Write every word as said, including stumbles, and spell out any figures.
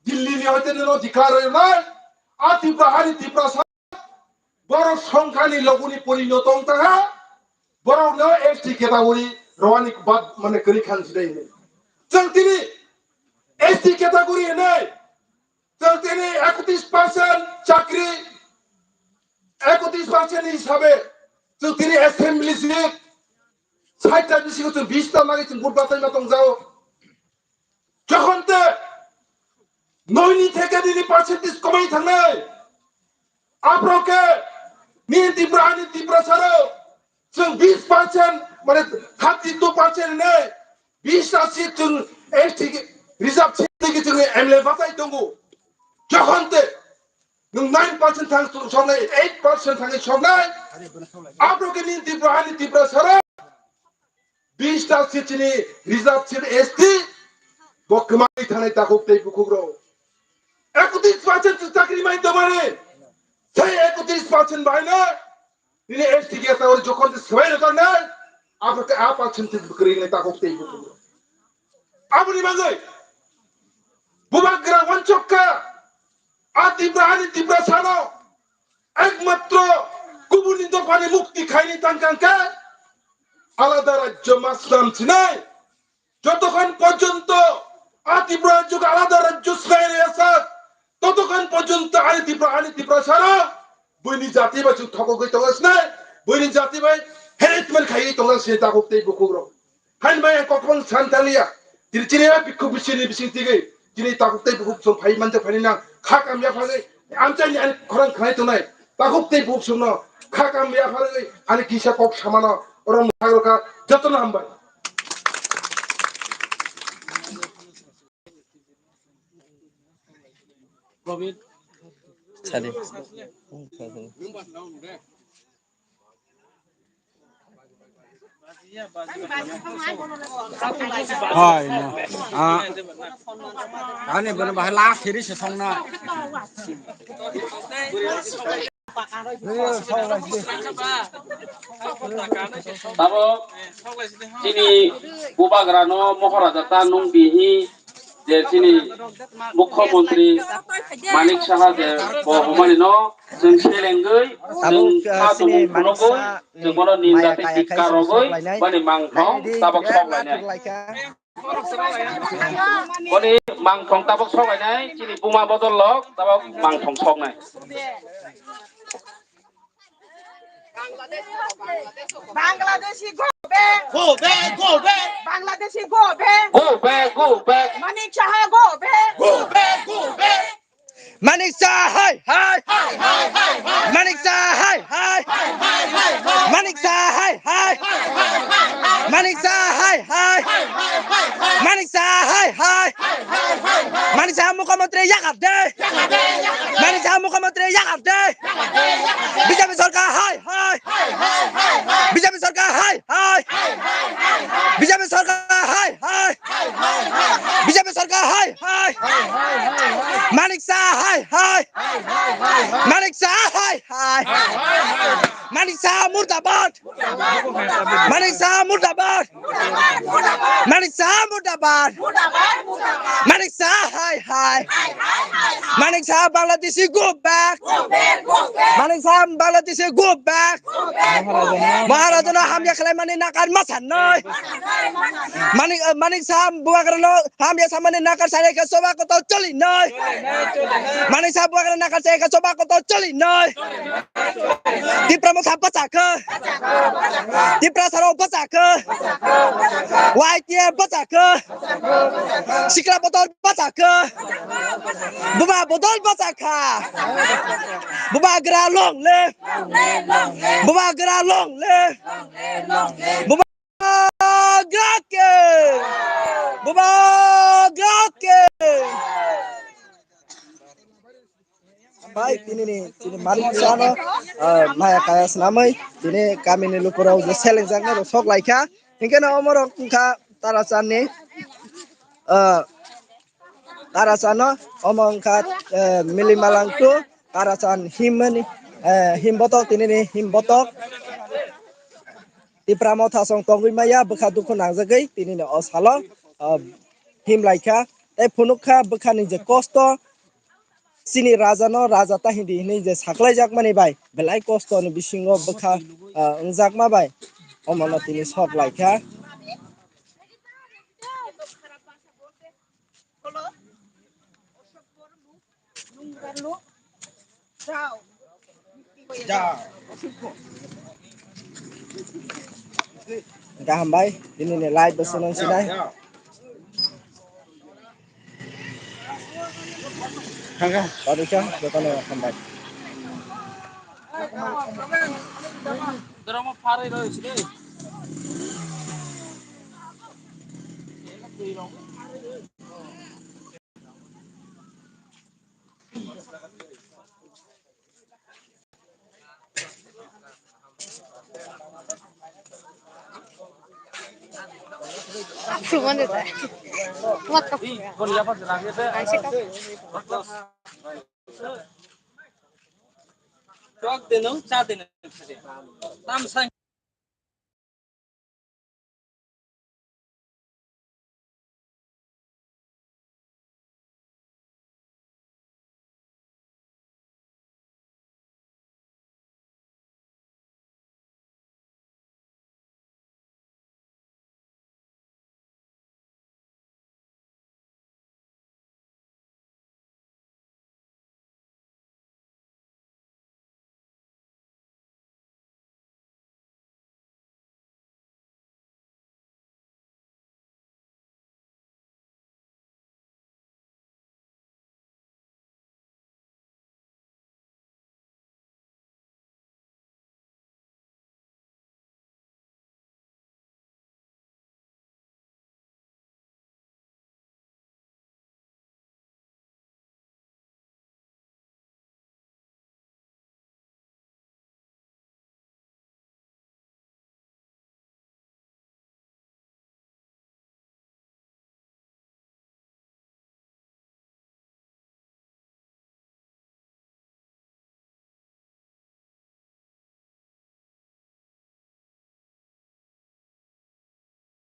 Delhi ni hoite no declare oi nai. A Tripura hani Tripura sa borok songkhani loguni porinoto wng tangha. Borok no S T category rowani bad mane kwrwi khan jidai hinwi. Chwng tini S T category hinwi chwng tini ekotris percent chakri, ekotris percent ni hisabe chwng tini assembly seat sait ta bisingo chwng bis ta nai chwng vote bachaima tongjao. Jokhon te noini theke nini percentage komai thangnai. Aphro khe nini Tripura, ani Tripura saro chwng bis percent, mane thirty two percent hinwi bis ta seat chwng S T reserve seat twi chwng M L A bachai tongo. Jokhon te nwng nine percent thang soknai, eight percent thangwi soknai. Aphro khe nini Tripura, ani Tripura saro bis ta seat chini reserve seat S T bo kwmai thangnai takhuk tei bukhuk rok. Ekotris percent chwng chakri mai tongmani. Sei ekotris percent bai no nini S T category jokhon te swbai rwjaknai, aphro khe a percent te kwrwi wngnai takhuk tei bukhuk rok. Aboni bagwi bubagra wanchok kha, a Tripura, ani Tripura sano ekmatro kubuni dophani mukti khaini tangkang khe alada rajyo maslam sinai. Jotokhon porjonto a Tripura rajyo alada rajyo swbai rwya sak, totokhon porjonto ani Tripura, ani Tripura sano buini jati bai chwng thokogwi tongo sinai, buini jati bai harassment khaiwi tongo sinai takhuk tei bukhuk rok. Hain bai ang kokbang san thaliya. Tini chini a bikhuk bisini bising tigwi. Chini takhuk tei bukhuk song phai manjak phani nang. Kha kam ya phagwi. Amchaini ani khorang khnai tongnai. Takhuk tei bukhuk songno. Kha kam ya phagwi. Ani kisa kok samano. Oro mwthang rokha. Jotono hambai. Sadi. Hai na. Ah. Ani bono bahai last series song na. Tabo chini bubagrano mohora jata nung bihi je chini mukhyamantri Manik Saha je bo humani no chwng selengwi chwng kha tongo phunugwi chwng bono ninda tei tikka rogwi bani mangthong tabok sok lainai. Boni mangthong tabok sok lainai, chini buma bodol lok tabok mangthong sok nai. Bangladeshi go back. Go back, go back. Bangladeshi go back. Go back, go back. Manik Saha go back. Go back, go back. Manik Saha hai hai. Hai, hai, hai, hai. Manik Saha hai hai. Hai, hai, hai, hai. Manik Saha hai hai. Hai, hai, hai, hai. Manik Saha hai hai. Hai, hai, hai, hai. Manik Saha hai hai. Hai, hai, hai, hai. Manik Saha mukhyamantri yakar de. Yakar de, yakar de. Manik Saha mukhyamantri yakar de. Yakar de, yakar de. B J P sarkar hai hai. Hai, hai, hai, hai. B J P sarkar hai hai. Hai, hai, hai, hai. B J P sarkar hai hai. Hai, hai, hai, hai. B J P sarkar hai hai. Hai, hai, hai, hai. Manik Saha hai hai. Hai, hai, hai, hai. Manik Saha hai hai. Hai, hai, hai, hai. Manik Saha murdabad. Manik Saha murdabad. Manik Saha murdabad. Manik Saha hai hai. Manik Saha Bangladeshi go back. Manik Saha Bangladeshi go back. Maharajano hamya khlaimani nakar ma sanai. Manik, eh, Manik Saha bubagrano hamya samani nakar sanai khe choba kotor choli nai. Manik Saha bubagrano nakar sanai khe choba kotor choli nai. Tipra Motha bwchakha. Tipra Saro bwchakha. Y T F bwchakha. Sikla Bodol bwchakha. Buma Bodol bwchakha. Bubagra long live. Bubagra long live. Bubagra ke. Bubagra ke. Bai tini ni, tini Manik Saha no, ah, maya kaya swnamwi, tini kami ni lukurok je seleng jaknai rok sok laikha. Hinkhe no omorok wngkha Tarachan ni, ah, Tarachan no, omo wngkha, eh, Mili Malang to Tarachan himani, eh, him botok, tini ni him botok. Tipra Motha song tongwi maya, bwkha dukhu nangjagwi, tini ni o salo, ah, him laikha. Tei phunuk kha bwkhani je kosto, chini raja no raja ta hindi hinwi je saklai jak mani bai, belai kosto ni bisingo bwkha, ah, wngjakma bai, omo no tini sok lai kha. Hingke hambai, tini ni live bo swnang sinai. Hangka, parikha, jotono hambai.